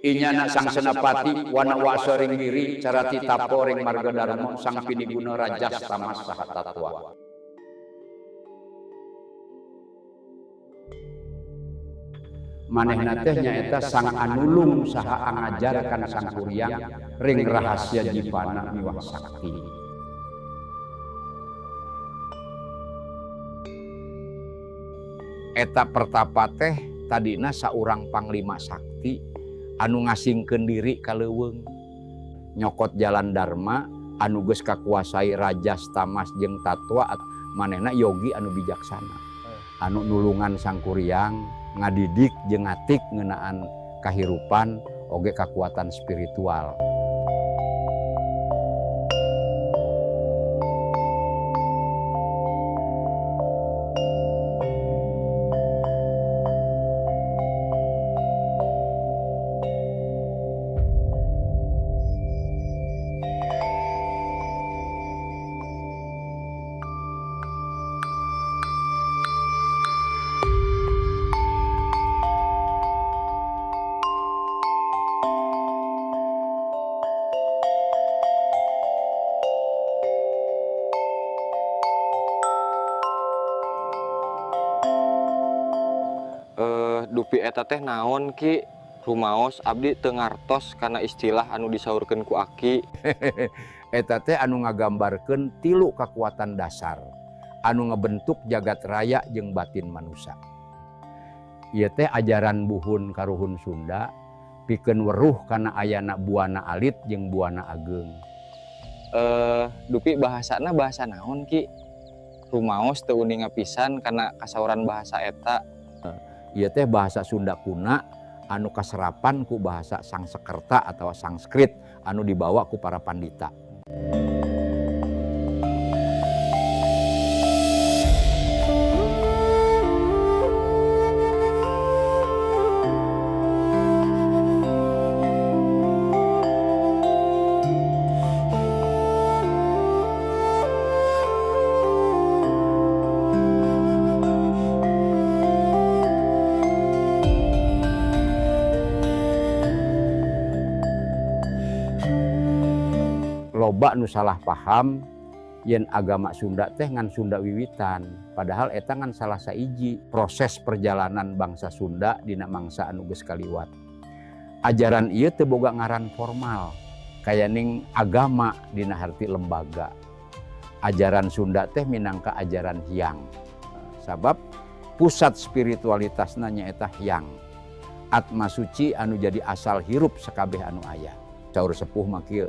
Inyana Sang Senapati wana wasa ring giri carati tapo ring marga dharma sang piniguna rajas tamas saha tatwa. Manehna teh nyaeta sang anulung saha angajarkan Sang Kuryang ring rahasia jipana miwah sakti. Eta pertapa teh tadina saurang panglima sakti anu ngasingkeun diri ka leuweung nyokot jalan dharma anu geus kakuasai rajas tamas jeung tatwa, manehna yogi anu bijaksana anu nulungan Sang Kuryang ngadidik jeung ngatik ngeunaan kahirupan oge kakuatan spiritual. Dupi eta teh naon, Ki? Rumaos abdi teu ngartos kana istilah anu disaurkeun ku Aki. Eta teh anu ngagambarkeun tilu kakuatan dasar anu ngebentuk jagat raya jeung batin manusia. Ieu teh ajaran buhun karuhun Sunda pikeun weruh kana ayana buana alit jeung buana ageung. Dupi bahasana bahasa naon, Ki? Rumaos teu uninga pisan kana kasauran bahasa eta. Ieu teh bahasa Sunda kuna anu kaserapan ku bahasa Sangsekerta atau Sanskrit anu dibawa ku para pandita. Loba nu salah paham yen agama Sunda teh ngan Sunda wiwitan, padahal eta ngan salah saiji proses perjalanan bangsa Sunda dina mangsa anu geus kaliwat. Ajaran ieu teu boga ngaran formal kaya ning agama dina harti lembaga. Ajaran Sunda teh minangka ajaran hyang, sabab pusat spiritualitasna nyaeta hyang atma suci anu jadi asal hirup sakabeh anu aya. Saur sepuh mah kieu,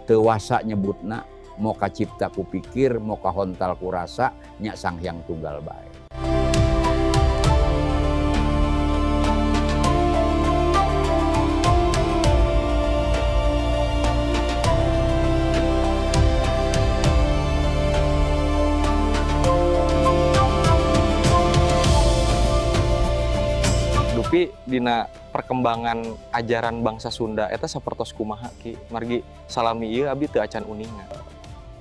teu wasa nyebutna, mo kacipta ku pikir, mo kahontal ku rasa, nya Sang Hyang Tunggal bae. Dupi dina perkembangan ajaran bangsa Sunda eta sapertos kumaha, Ki? Margi salami ieu abdi teu acan uninga.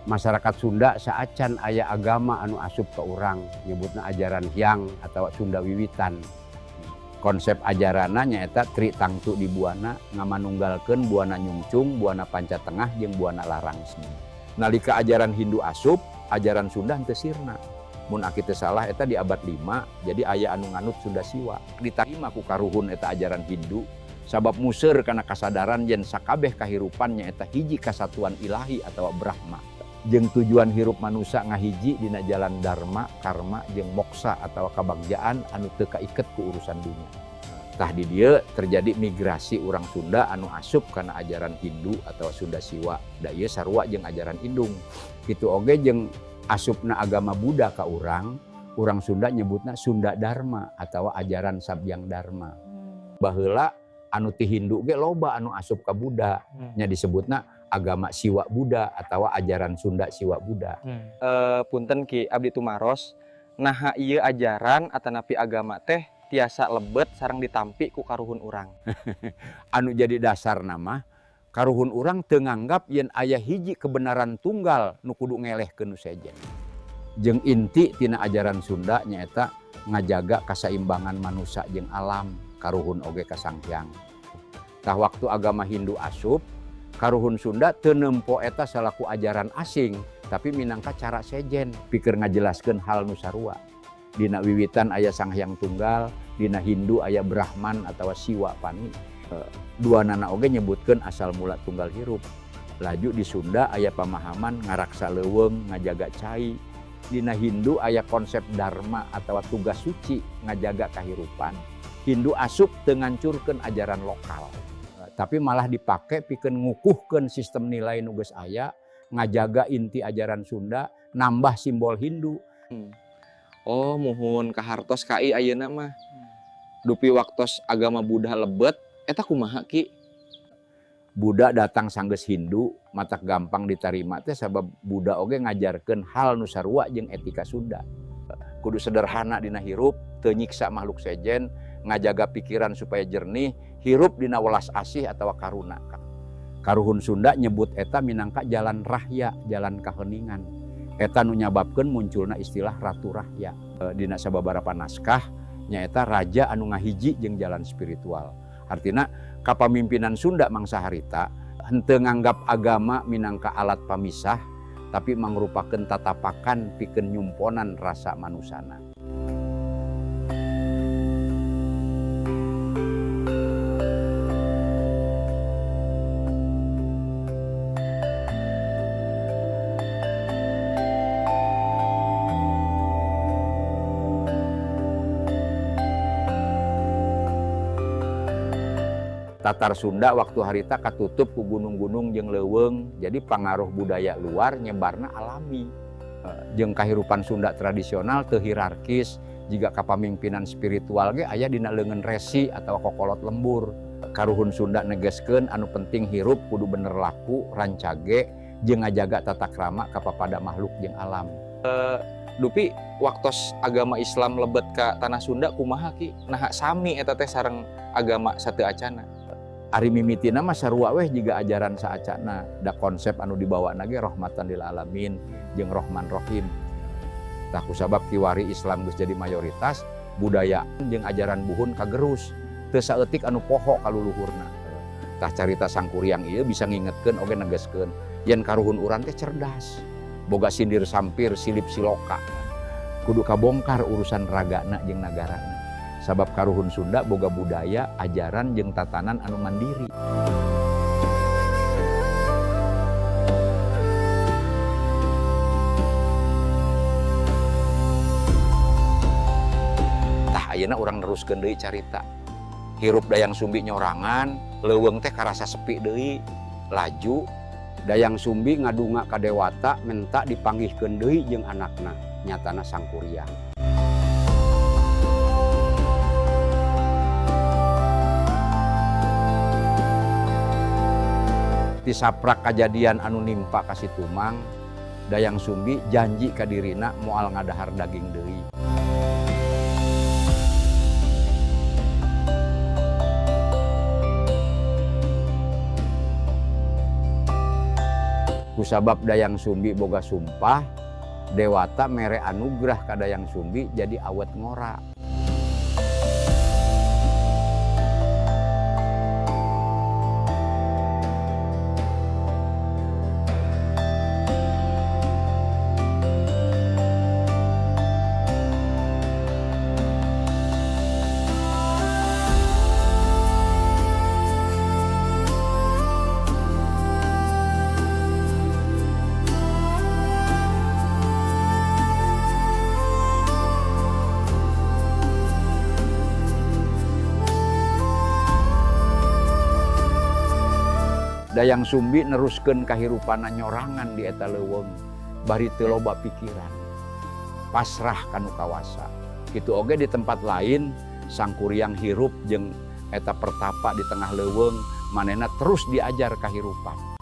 Masyarakat Sunda saacan aya agama anu asup ke urang nyebutna ajaran hyang atau Sunda wiwitan. Konsep ajaranna nyaeta tri tangtu di buana ngamanunggalkeun buana nyungcung, buana panca tengah jeung buana larangsmi. Nalika ajaran Hindu asup, ajaran Sunda henteu sirna. Mun aki teu salah eta di abad 5, jadi aya anu nganut Sunda Siwa. Ditarima ku karuhun eta ajaran Hindu sabab museur kana kasadaran yen sakabeh kahirupan nyaeta hiji kasatuan ilahi atawa Brahma. Jeung tujuan hirup manusia ngahiji dina jalan dharma, karma jeung moksa atawa kabagjaan anu teu kaiket ku urusan dunia. Tah di dieu terjadi migrasi urang Sunda anu asup kana ajaran Hindu atawa Sunda Siwa. Da ieu sarua jeung ajaran Indung. Kitu oge jeung asupna agama Buddha ka urang, urang Sunda nyebutna Sunda Dharma atawa ajaran Sabyang Dharma. Baheula anu ti Hindu ge loba anu asup ka Buddha, nya disebutna agama Siwa Buddha atau ajaran Sunda Siwa Buddha. Punten Ki, abdi tumaros, naha ieu ajaran atanapi agama teh tiasa lebet sareng ditampi ku karuhun urang. Anu jadi dasar nama karuhun urang teu nganggap yen aya hiji kebenaran tunggal nu kudu ngelehkeun nu sejen. Jeung inti tina ajaran Sunda nyaeta ngajaga kasaimbangan manusia jeung alam, karuhun oge ka Sang Hyang. Tah, waktu agama Hindu asup, karuhun Sunda teu nempo eta salaku ajaran asing, tapi minangka cara sejen pikir ngajelaskeun hal nu sarua. Dina Wiwitan aya Sang Hyang Tunggal, dina Hindu aya Brahman atau Siwa Pani. Duanana oge nyebutkeun asal mula tunggal hirup. Laju di Sunda aya pamahaman ngaraksa leuweung, ngajaga cai. Dina Hindu aya konsep dharma atau tugas suci ngajaga kahirupan. Hindu asup teu ngancurkeun ajaran lokal, tapi malah dipake pikeun ngukuhkeun sistem nilai nu geus aya, ngajaga inti ajaran Sunda, nambah simbol Hindu. Oh, muhun, kahartos Kai ayeuna mah. Dupi waktos agama Buddha lebet, eta kumaha, Ki? Buddha datang sanggeus Hindu, matak gampang diterima teh sabab Buddha oge ngajarkeun hal nu sarua jeung etika Sunda. Kudu sederhana dina hirup, teu nyiksa makhluk sejen, ngajaga pikiran supaya jernih, hirup dina welas asih atau karuna. Karuhun Sunda nyebut eta minangka jalan rahya, jalan kaheningan. Eta nu nyababkeun munculna istilah Ratu Rahya. Dina sababarapa naskah nyaeta raja anu ngahiji jeung jalan spiritual. Artina kapamimpinan Sunda mangsa harita henteu nganggap agama minangka alat pamisah, tapi mangrupakeun tatapakan pikeun nyumponan rasa manusana. Tatar Sunda waktu harita katutup ku gunung-gunung jeung leuweung, jadi pangaruh budaya luar nyebarna alami. Jeung kahirupan Sunda tradisional teu hierarkis, jiga kapamimpinan spiritual ge aya dina leungeun resi atau kokolot lembur. Karuhun Sunda negeskeun anu penting hirup kudu bener laku, rancage, jeung ngajaga tata krama kapapada makhluk jeung alam. Dupi waktos agama Islam lebet ka tanah Sunda kumaha, Ki? Naha sami eta teh sareng agama sateu acana? Ari mimitina mah sarua weh jiga ajaran saacana, da konsep anu dibawa ge rahmatan lil alamin jeung Rohman Rohim. Tah, kusabab kiwari Islam geus jadi mayoritas, budaya jeung ajaran buhun kagerus, teu saeutik anu poho kaluluhurna. Tah, carita Sangkuriang ieu bisa ngingetkeun oge negeskeun yen karuhun urang teh cerdas, boga sindir sampir silip siloka. Kudu kabongkar urusan ragana jeung nagarana. Sabab karuhun Sunda boga budaya, ajaran jeung tatanan anu mandiri. Tah, ayeuna urang neruskeun deui carita. Hirup Dayang Sumbi nyorangan, leuweung teh karasa sepi deui. Laju Dayang Sumbi ngadunga ka Dewata menta dipanggihkeun deui jeung anakna, nyatana Sangkuriang. Tisaprak kajadian anu nimpa ka si Tumang, Dayang Sumbi janji ka dirina moal ngadahar daging deui. Kusabab Dayang Sumbi boga sumpah, Dewata mere anugerah ka Dayang Sumbi jadi awet ngora. Dayang Sumbi neruskeun kahirupana nyorangan di eta leuweung, bari teu loba pikiran, pasrah kanu kawasa. Kitu oge di tempat lain, Sangkuriang hirup jeung eta pertapa di tengah leuweung, manehna terus diajar kahirupan.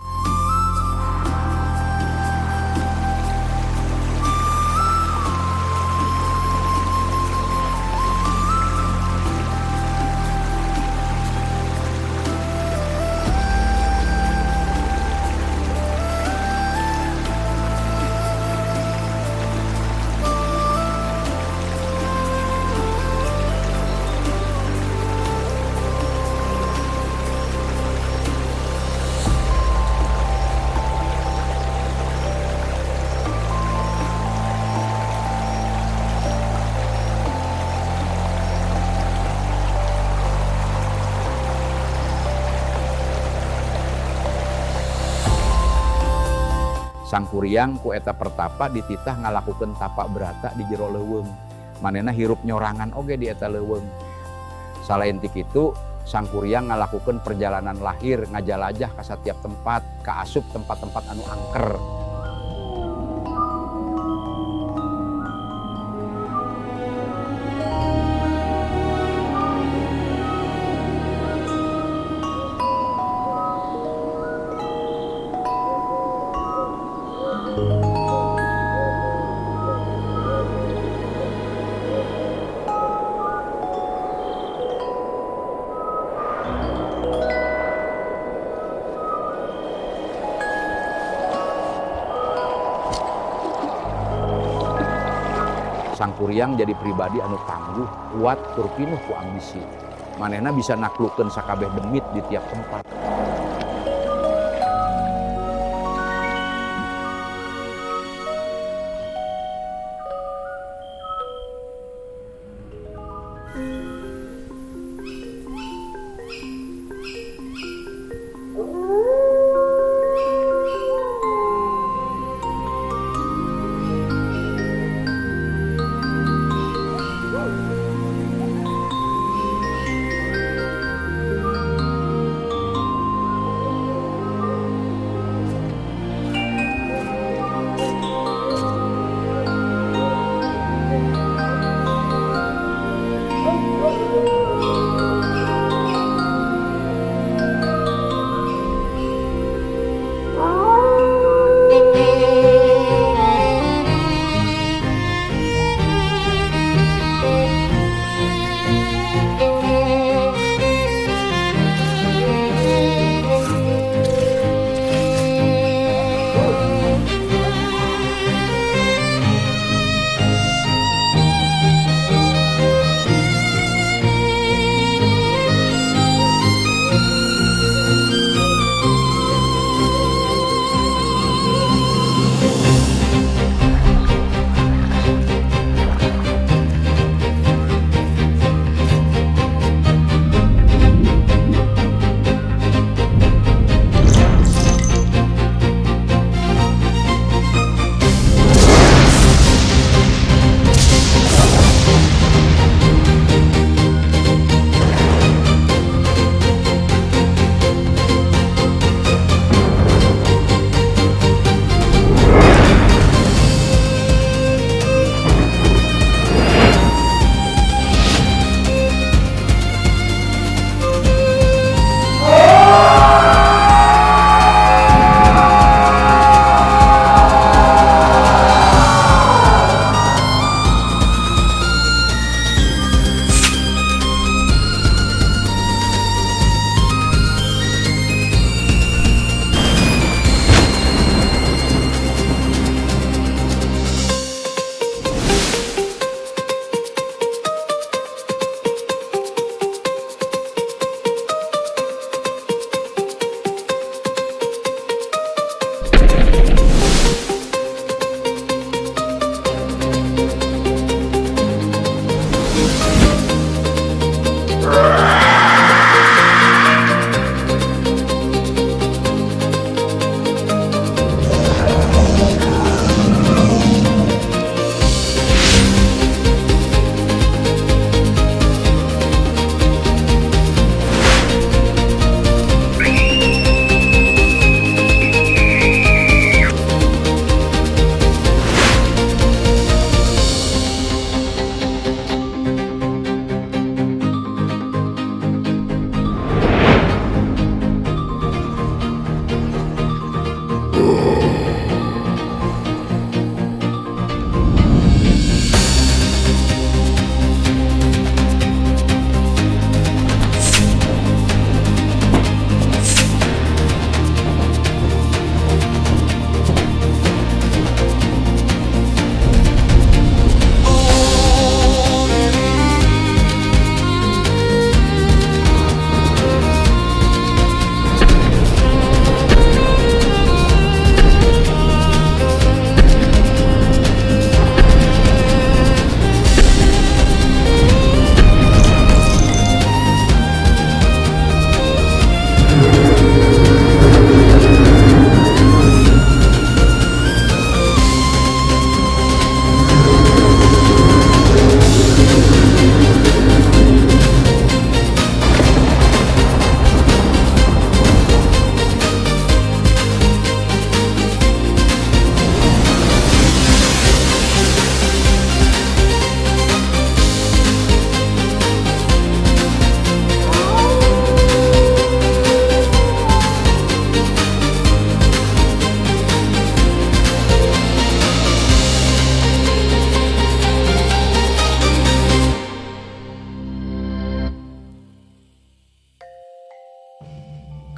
Sangkuriang ku eta pertapa dititah ngalakukeun tapa brata di jero leuweung. Manehna hirup nyorangan oge di eta leuweung. Salain ti kitu, Sangkuriang ngalakukeun perjalanan lahir, ngajalajah ka satiap tempat, kaasup tempat-tempat anu angker. Sangkuriang jadi pribadi anu tangguh, kuat, tur pinuh ku ambisi. Manehna bisa naklukeun sakabeh demit di tiap tempat.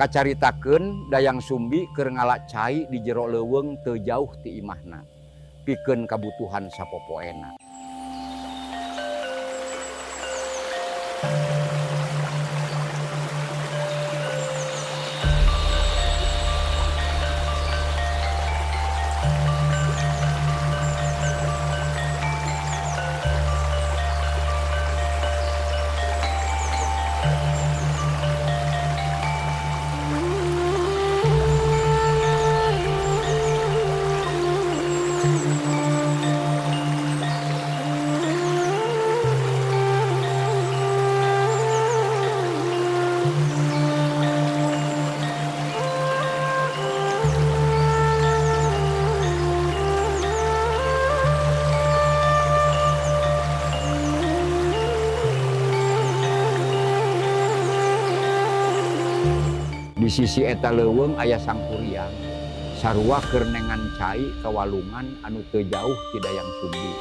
Kacaritakeun Dayang Sumbi keur ngala cai di jero leuweung teu jauh ti imahna, pikeun kabutuhan sapopoena. Di sisi eta leuweung aya Sangkuriang, sarua keur nengan cai ka walungan anu teu jauh ti Dayang Sumbi.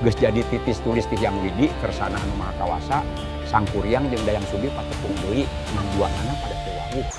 Geus jadi titis tulis ti Hyang Widi kersana anu Maha Kawasa, Sangkuriang jeung Dayang Sumbi patepung deui ngan duanana pada teu wawuh.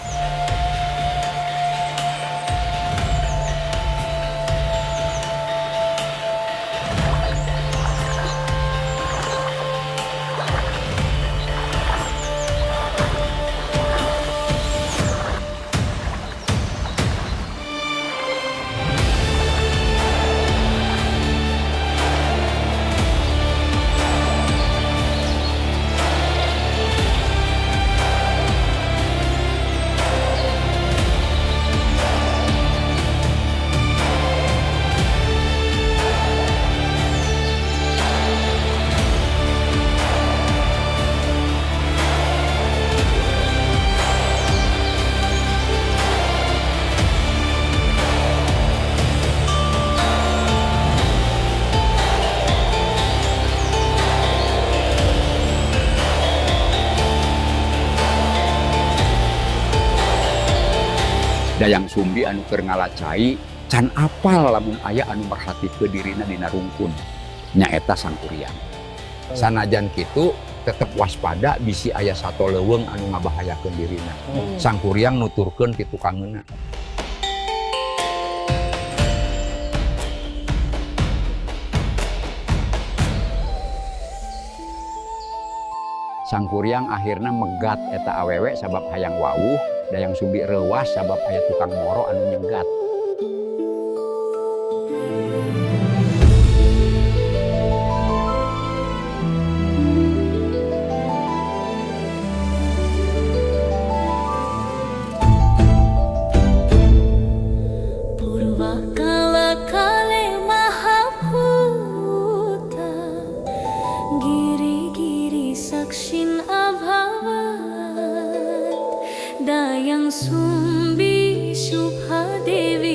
Dayang Sumbi anu keur ngala cai can apal lamun aya anu merhatikeun dirina dina rungkun, nyaeta Sangkuriang. Sanajan kitu tetep waspada bisi aya sato leuweung anu ngabahayakeun dirina. Sangkuriang nuturkeun ti tukangeuna. Sangkuriang akhirna megat eta awewe sabab hayang wawuh. Dayang Sumbi reuwas sabab aya tukang moro anu nyegat. Purwakala kale mahabhuta giri giri sakshin abhavat Dayang Sumbi Shubha Devi.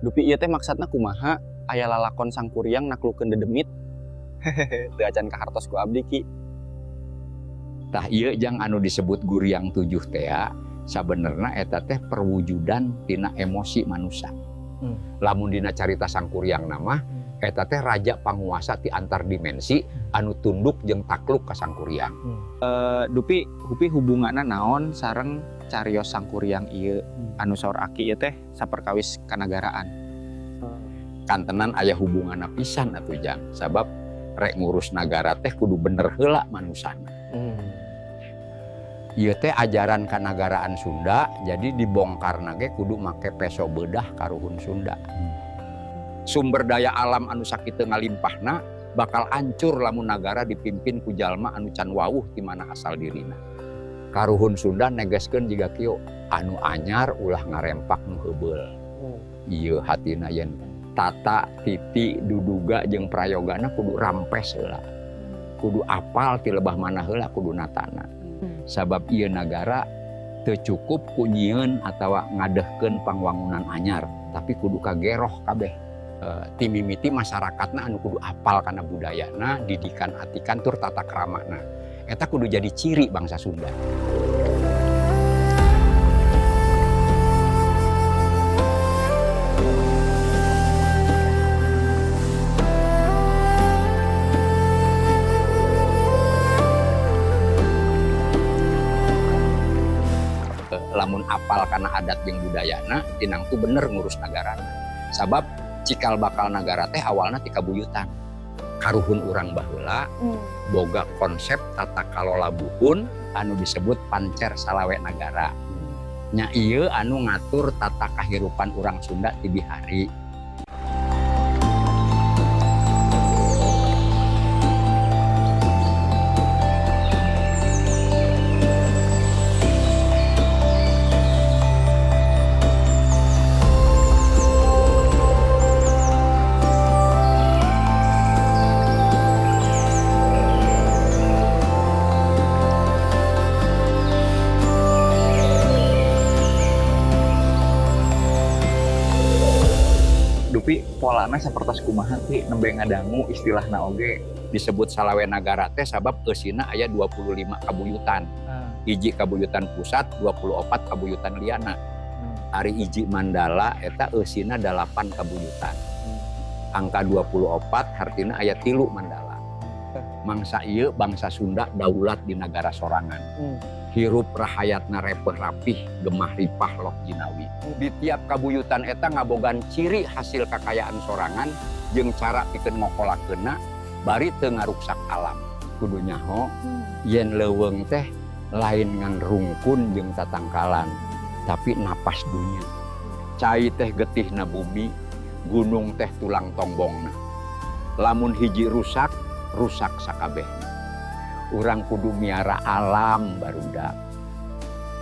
Dupi ieu teh maksudna kumaha aya lalakon Sangkuriang naklukeun dedemit? Teu acan kahartos ku abdi, Ki. Tah, ieu jang anu disebut Guriang tujuh tea, sabenerna eta teh perwujudan tina emosi manusia. Lamun dina carita Sangkuriang nama, eta teh raja panguasa ti antar dimensi anu tunduk jeung takluk ka Sangkuriang. Dupi hupi hubunganna naon sareng carios Sangkuriang ieu anu saur Aki ieu teh saperkawis kanagaraan? Kantenan aya hubunganna pisan atuh, Jang, sabab rek ngurus nagara teh kudu bener heula manusana. Ieu teh ajaran kanagaraan Sunda, jadi dibongkarna ge kudu make peso bedah karuhun Sunda. Sumber daya alam anu sakitu ngalimpahna bakal hancur lamun nagara dipimpin ku jalma anu can wawuh di mana asal dirina. Karuhun Sunda negeskeun jiga kieu, anu anyar ulah ngarempak nu heubeul. Ieu hatina yen tata titi duduga jeung prayogana kudu rampes heula. Kudu apal ti lebah mana heula kudu natana. Sabab ieu nagara teu cukup ku nyieun atawa ngadehkeun pangwangunan anyar, tapi kudu kageroh kabeh. Ti mimiti masyarakatna anu kudu apal kana budayana, didikan atikan tur tata kramana. Eta kudu jadi ciri bangsa Sunda. Lamun apal kana adat jeung budayana, tinangtu bener ngurus nagarana. Sabab cikal bakal nagara teh awalna ti kabuyutan. Karuhun urang baheula boga konsep tata kalola buhun anu disebut pancer salawe nagara. Nya ieu anu ngatur tata kahirupan urang Sunda ti bihari. Dupi polana sapertos kumaha, Ki, nembe ngadangu istilahna oge? Disebut salawe nagara teh sabab eusina aya 25 kabuyutan. Hiji kabuyutan pusat, 24 kabuyutan liana. Ari hiji mandala eta eusina 8 kabuyutan. Angka 24 hartina aya 3 mandala. Mangsa ieu bangsa Sunda daulat di nagara sorangan. Hirup rahayatna repeh rapih, gemah ripah loh jinawi. Di tiap kabuyutan eta ngabogaan ciri hasil kakayaan sorangan jeung cara pikeun ngokolakeunna bari teu ngaruksak alam. Kudu nyaho yen leuweung teh lain ngan rungkun jeung tatangkalan, tapi napas dunya. Cai teh getihna bumi, gunung teh tulang tongbongna. Lamun hiji rusak, rusak sakabehna. Urang kudu miara alam, barudak.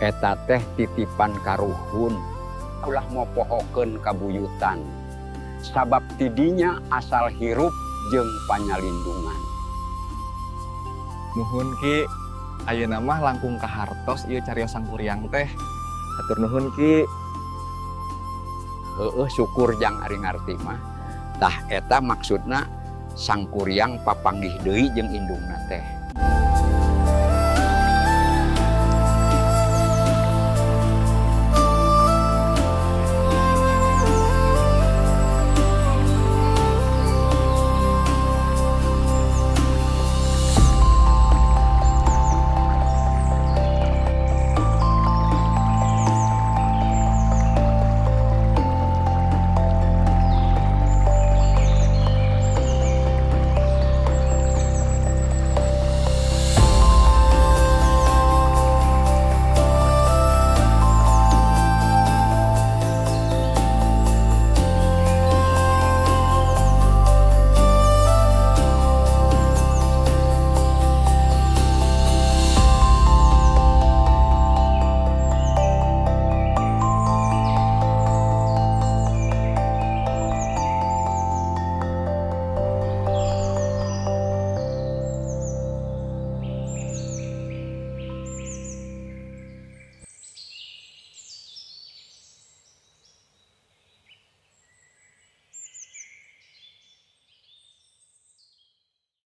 Eta teh titipan karuhun. Ulah mopohokeun kabuyutan. Sabab tidinya asal hirup jeung panyalindungan. Nuhun, Ki, ayeuna mah langkung kahartos ieu carios Sangkuriang teh. Hatur nuhun, Ki. Heueuh, syukur jang ari ngarti mah. Tah, eta maksudna Sangkuriang papanggih deui jeung indungna teh.